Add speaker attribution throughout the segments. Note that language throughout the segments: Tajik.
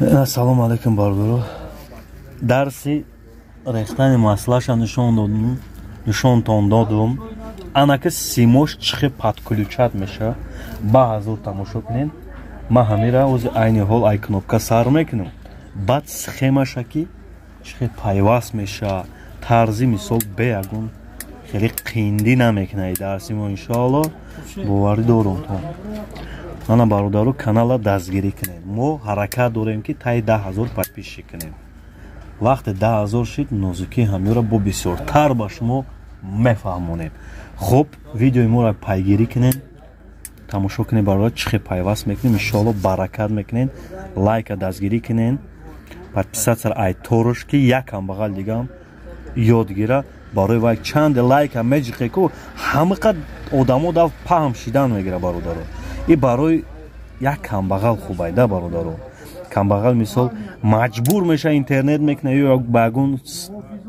Speaker 1: Ассалому алайкум, бародаро. Дарси рехтани маслаша нишон додум, нишонтон додум. Анаки симош чихе подключать меша. Ба ҳазур тамошо кунед. Ман ҳамира ози айни ҳол ай кнопка сар мекунам. Баъд схемаша ки чихе пайваст меша, тарзи мисол бе ягон хеле қиндӣ намекунад дарси мо, иншоалло боварӣ дорум то. Мана бародаро, канала дастгирӣ кунем. Мо ҳаракат дорем ки таи 10 000 подписчик кунем. Вақте 10 000 шид, нозукии ҳамёра бо бисёртар ба шумо мефаҳмонем. Хуб, видеои моро пайгирӣ кунем, тамошо кунем, бародар, чӣ хел пайваст мекунем, иншоалло баракат мекунем. Лайка дастгирӣ кунем, подписаться ай торош ки якам бағал дигам ёд гира. Барои вай чанде лайка меҷиқе ку ҳамиқад одамо дав паҳм шидан мегира, бародаро. И барои як камбағал хубай да, бародаро. Камбағал мисол маҷбур меша интернет мекуна ё ба ягон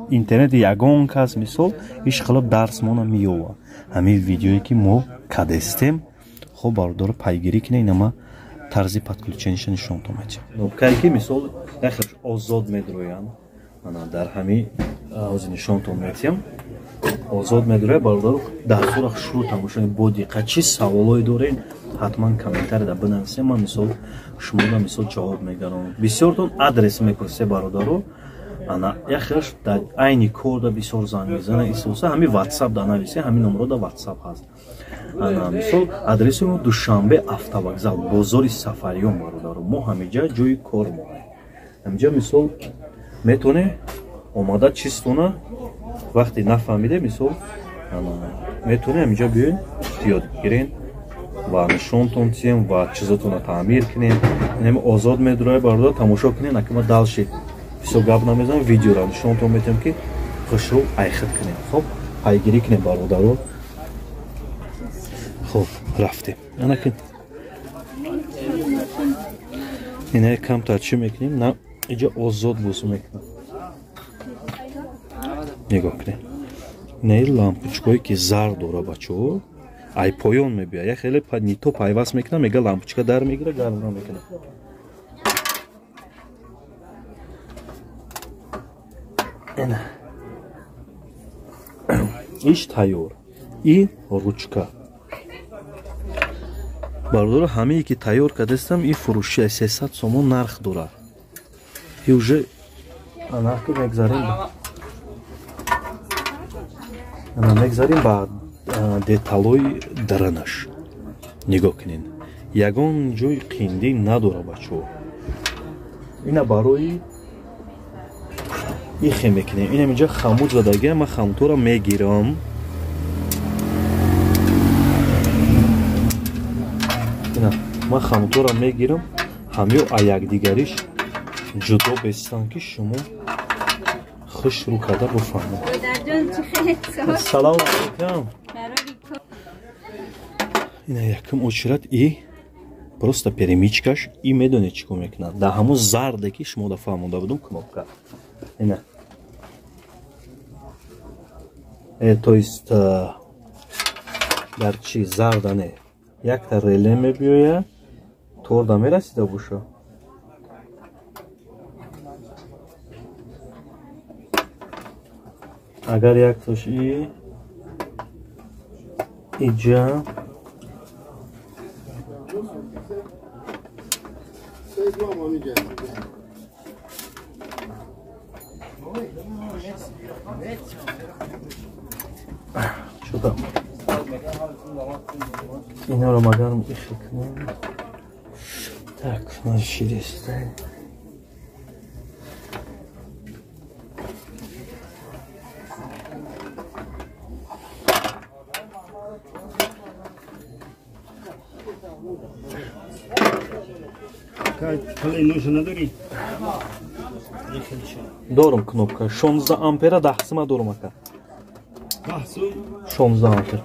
Speaker 1: интернети ягон кас мисол иш хилоф дарс мона меёва. Ҳамин видеое ки мо кадестем, хуб, бародаро, пайгирӣ кунед. Инама тарзи подключениша нишонтон медиҳам. Кнопкае ки мисол яхелш озод медроянд, ана дар ҳамин ҳозир нишонтон медиҳам, озод медрояд, бародаро. Дарсҳоро шурӯъ тамошо кунед бо диққат. Чӣ саволое доред, ҳатман комментарияда бинависед, ман мисол шумода мисол ҷавоб мегаронам. Бисёртон адрес мепурсед, бародаро. Ана яхелш дар айни корда бисёр занг мезана исоса, ҳамин ватсап да нависед, ҳамин номрода ватсап ҳаст. Ана мисол адреси мо Душанбе, автовокзал, бозори Сафариён, бародаро. Мо ҳамиҷа ҷои кор мо ҳамиҷа, мисол метавонед омада чизтона вақте нафаҳмиде, мисол метавонед ҳамиҷа биёед, ёд гирен ва нишонтон тием ва чизотонро таъмир кунем. Инами озод медуроя, бародар, тамошо кунем. Акима дальше бисёр гап намезанам, видеоро нишонтон метиҳам ки хушрӯ айхит кунем. Хоб, пайгирӣ кунем, бародаро. Хоб, рафтем. Анаки ина камтар чӣ мекунем, на иҷа озод бозӣ мекунам. Нигоҳ кунем, инаи лампочкое ки зар дора, бачаҳо, ай поён мебиёд. Я хеле нито пайваст мекунам, мега лампочка дар мегира, гарм намекунад. Иш тайёр и ручка, бародаро, ҳамие ки тайёр кардастам, и фурӯши 300 сомон нарх дорад. И уже нархи мегзарем, ана мегзарем ба деталои даранаш. Нигоҳ кунед, ягон ҷои қиндӣ надора, бачаҳо. Ина барои ихе мекунем. Инам инҷа хамуд задагия, ман хамудҳоро мегирам. Ина ман хамудҳоро мегирам, ҳамё а якдигариш ҷудо бестан ки шумо хушрӯ карда бифаҳмед. Салому алайкум. Ина якум очередь и просто перемычкаш и медонед чӣ кор мекунад. Дар ҳамон зарде ки шумо да фаҳмонда будум, кнопка. Ина. То есть дар чи зарда не. Якта реле мебиёяд, торда мерасида боша. Агар яктош и иҷа шуда, инаро магарм ихе кунем. Так, ширеста. Дорум кнопка 16 ампера, 10 сима дорум, ака. 16 ампер.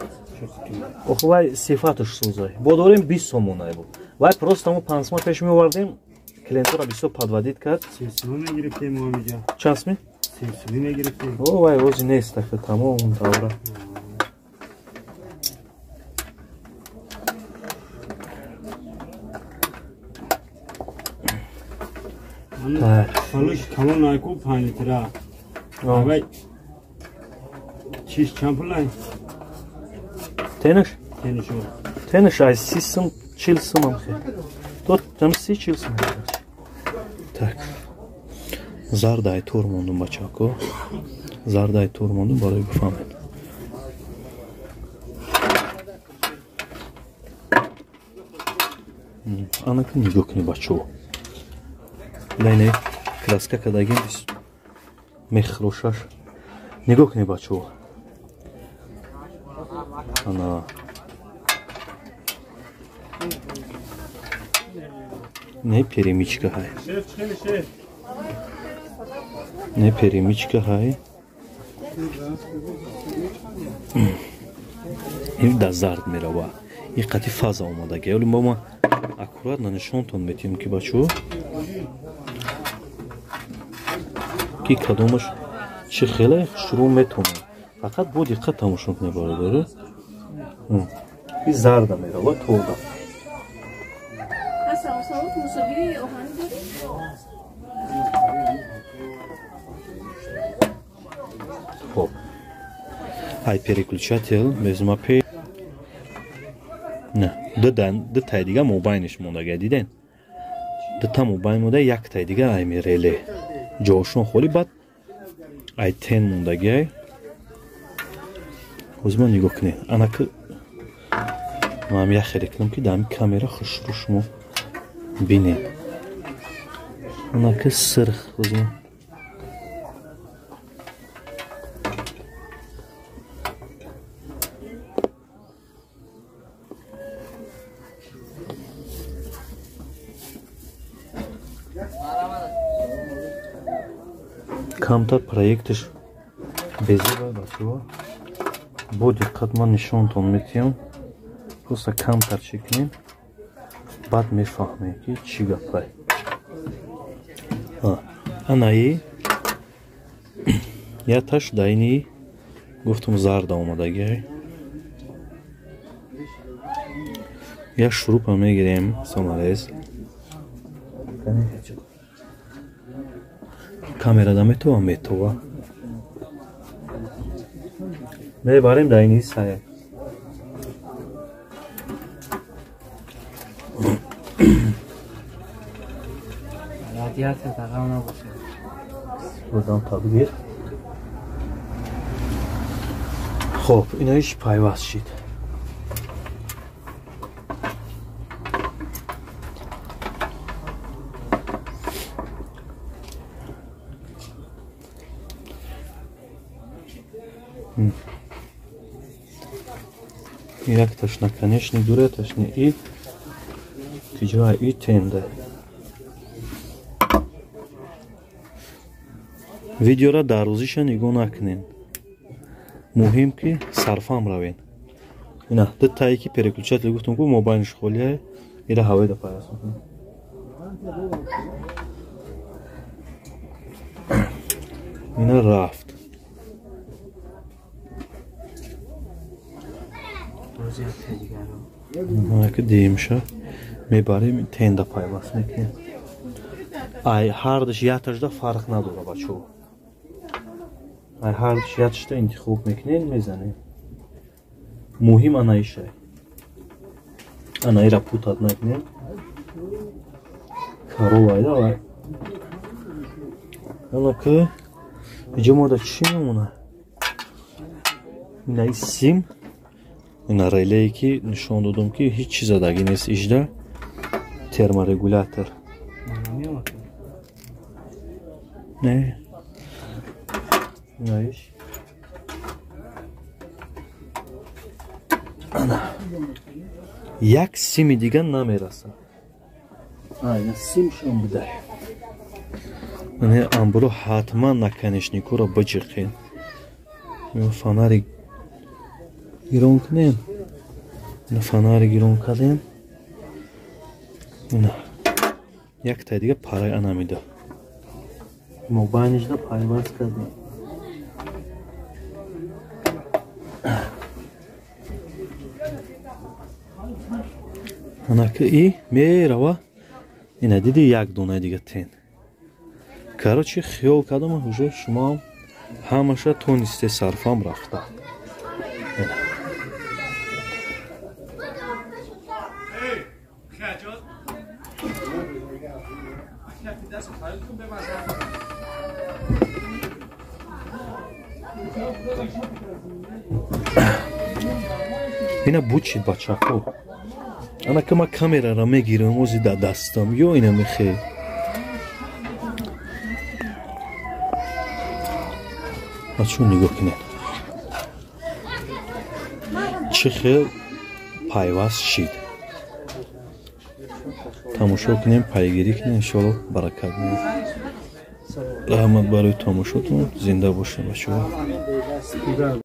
Speaker 1: Охо, вай сифаташ созай. Бо дорем 20 сомонай бу. Вай просто мо 5 сима пеш меовардем, клиентора бисёр подводить кард. Чанд сми? О, вай ози нест, ака, тамом давра. Так.
Speaker 2: Фалуш калон айку 5 литра. Давай. Чиш чанд пулай?
Speaker 1: Тениш?
Speaker 2: Тениш.
Speaker 1: Тениш ай 30 сум, 40 сум амхе. Тот там 30 40 сум. Так. Зардай тур мондум бачако. Зардай тур мондум барои бифаҳмед. Анака нигоҳ кунед бачаҳо. Лайне краска кардагим мехрошаш. Нигоҳ кунед бачаҳо. Ана не перемичка ҳай. Не перемичка ҳай. Ин да зард мерава. Ин қати фаза омадаги. Оли мо аккуратно нишонтон метиҳем ки бачаҳо ки кадомаш чӣ хеле шурӯъ метавонад. Фақат бо диққат тамошо кунед бародаро. Ин зарда мерава торда. Хоб. Ай переключатель безма пе. Не, ду тай дига мобайниш мондага диден. Ду та мобайн монда, як тай дига ай реле. Ҷошон холи баъд ай тен мондагиай. Ҳозир нигоҳ кунед. Анаки ман як хеле кунам ки дар камера хушрӯ шумо бинед. Анаки сирх ҳозир камтар проекташ безеба бачаҳо. Бо диққат ман нишонтон метиҳам. Просто камтар чӣ кунем, баъд мефаҳмем ки чӣ гапай. Анаи яташ дайни гуфтум зарда омадагӣ. Як шурупа мегирем самарез. Камера да метова метова. Мебарем дайни сая.
Speaker 3: Радиатор дағал набошад.
Speaker 1: Бозам табгир. Хоб, инаиш пайваст шид. Якташ наконечник дуреташ не и киҷоа и тенда. Видеора дар рӯзиша нигоҳ накунед. Муҳим ки сарфам равед. Ина ду тае ки переключатель гуфтум ку мобайниш холия, ира ҳавоида пайваст мекунем. Ина рафт. Ки диимша мебарем тенда пайваст мекунем. Ай ҳардаш яташда фарқ надора бачаҳо. Ай ҳардаш яташда интихоб мекунем, мезанем. Муҳим анаиша. Анаира путат накунем. Каровайда вай. Анаки иҷо мода чӣ мемона? Инаи сим. Ина релее ки нишон додум ки ҳеҷ чиз задагӣ нест ижда. Терморегулятор. Не. Инаиш. Ана. Як сими дига намераса. Ина симшон будай. Ана амбуро ҳатман наконечникуро биҷиқед. Фонари гирон кунем. Ина фонари гирон кардем. Ина яктай дига парай ана меда. Мобайнишда пайваст кардем. Анаки и мерава. Ина диди як донаи дига тен. Короче, хиёл кардам, уже шумоам ҳамаша тонисте сарфам рафта. Ина бучид, бачако. Ана ки ма камерара мегирам, ози да дастам ё ина мехе. Бачо, нигоҳ кунед, чӣ хел пайваст шид. Тамошо кунем, пайгирӣ кунем, иншоалло баракат меёбад. Раҳмат барои тамошотон, зинда бошед, бачаҳо.